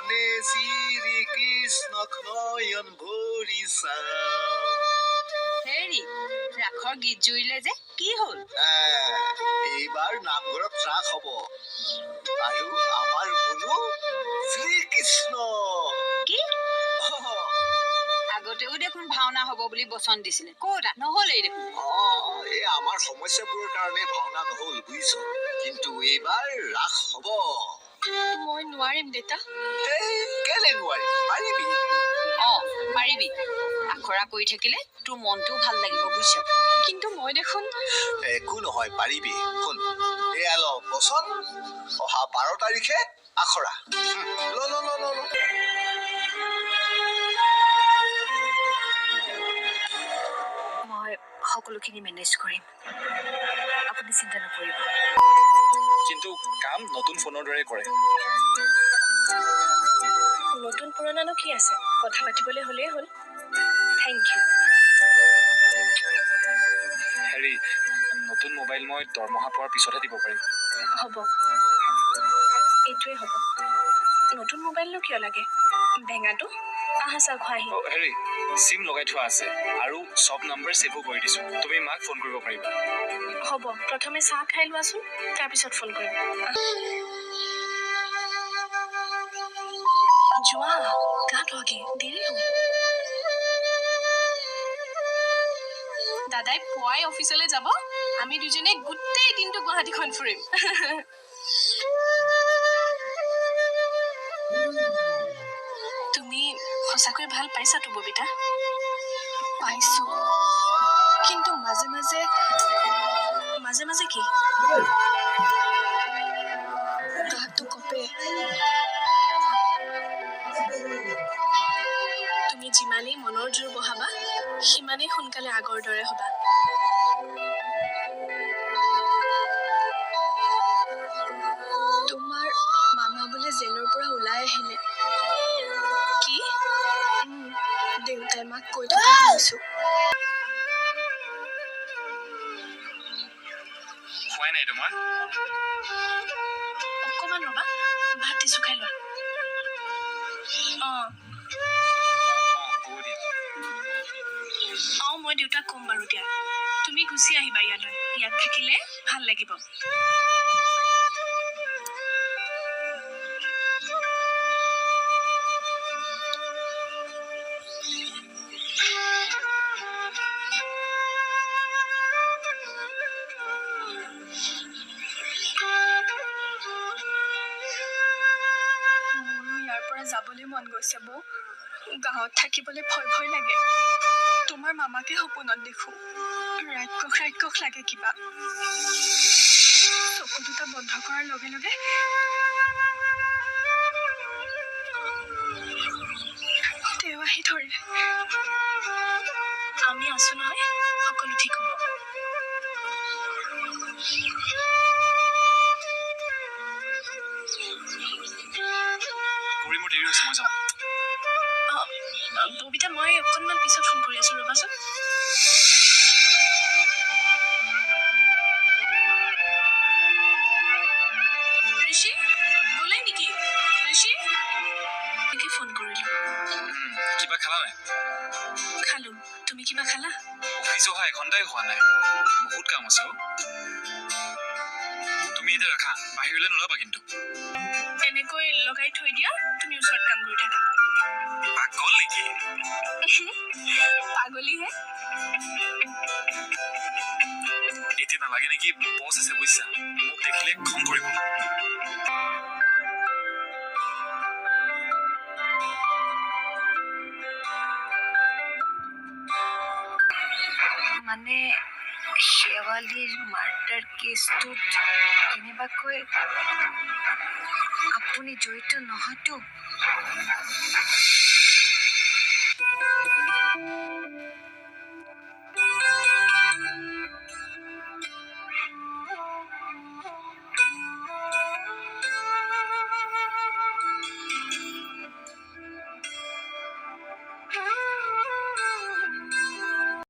মনে শ্ৰীকৃষ্ণক নয়ন ভৰি চাওঁ। হেৰি, ৰাসৰ গীত জুৰিলে যে, কি হ'ল? এইবাৰ নামঘৰত ৰাস হ'ব আৰু আমাৰ মনু শ্ৰীকৃষ্ণ। কি? আগতেও দেখোন ভাওনা হ'ব বুলি বচন দিছিলে, ক'তা নহ'লেই দেখোন। অ, এই আমাৰ সমস্যাবোৰৰ কাৰণে ভাওনা নহ'ল বুজিছ, কিন্তু এইবাৰ ৰাস হ'ব। মই নোৱাৰিম দেউতা। কেলে নোৱাৰিম? পাৰিবি। অ পাৰিবি, আখৰা কৰি থাকিলে তোৰ মনটোও ভাল লাগিব বুজিছ। কিন্তু মই দেখোন। একো নহয়, পাৰিবি। শুন, এয়া ল বচন, অহা 12 তাৰিখে আখৰা। ল ল ল ল ল। মই সকলোখিনি মেনেজ কৰিম, আপুনি চিন্তা নকৰিব। কিন্তু কাম নতুন ফোনৰ দৰে কৰে। নতুন পুৰণানো কি আছে, কথা পাতিবলৈ হ'লেই হ'ল। Thank U. হেৰি, নতুন মোবাইল মই দৰমহা পোৱাৰ পিছতহে দিব পাৰিম। হ'ব, এইটোৱে হ'ব। নতুন মোবাইলনো কিয় লাগে, বেঙাটো। আহা চাহ খোৱাহি। অ হেৰি, চিম লগাই থোৱা আছে আৰু চব নাম্বাৰ ছেভো কৰি দিছোঁ, তুমি মাক ফোন কৰিব পাৰিবা। হ'ব, প্ৰথমে চাহ খাই লোৱাচোন, তাৰপিছত ফোন কৰিম। যোৱা, গা ধোৱাগে, দেৰি হ'ল। দাদাই পুৱাই অফিচলৈ যাব, আমি দুজনে গোটেই দিনটো গুৱাহাটীখন ফুৰিম। তুমি সঁচাকৈ ভাল পাইছাতো ববিতা? পাইছো, কিন্তু মাজে মাজে। মাজে মাজে কি? গাটো কঁপে। তুমি যিমানেই মনৰ জোৰ বঢ়াবা, সিমানেই সোনকালে আগৰ দৰে হবা। তোমাৰ মামা বোলে জেলৰ পৰা ওলাই আহিলে। কি? দেউতাই মাক কৈ থকা শুনিছো। খোৱাই নাই তোমাৰ? অকণমান ৰ'বা, ভাত দিছো, খাই লোৱা। অ অ হ'ব দিয়া। অ, মই দেউতাক ক'ম বাৰু দিয়া। তুমি গুচি আহিবা ইয়ালৈ, ইয়াত থাকিলে ভাল লাগিব। মোৰো ইয়াৰ পৰা যাবলৈ মন গৈছে বৌ। গাঁৱত থাকিবলৈ ভয় ভয় লাগে। তোমাৰ মামাকে সপোনত দেখো, ৰাক্ষস ৰাক্ষস লাগে কিবা। চকু দুটা বন্ধ কৰাৰ লগে লগে তেওঁ আহি ধৰে। আমি আছো নহয়, সকলো ঠিক হ'ব। কৰি মোৰ দেৰি হৈছে, মই যাওঁ। ববিতা, মই অকণমান পিছত ফোন কৰি আছো, ৰ'বাচোন। ঋষি গ'লেই নেকি? ঋষি, ফোন কৰিলো। কিবা খালা নাই? খালো। তুমি কিবা খালা? অফিচ অহা এঘণ্টাই হোৱা নাই, বহুত কাম আছে। অ তুমি এতিয়া ৰাখা, বাহিৰলৈ নোলাবা কিন্তু। এনেকৈ লগাই থৈ দিয়া, তুমি ওচৰত কাম কৰি থাকা। পাগল নেকি? পাগলীহে। এতিয়া নালাগে নেকি, বছ আছে বুজিছা, মোক দেখিলে খং কৰিব। মানে শেৱালিৰ মাৰ্ডাৰ কেছটোত কেনেবাকৈ আপুনি জড়িত নহয়তো?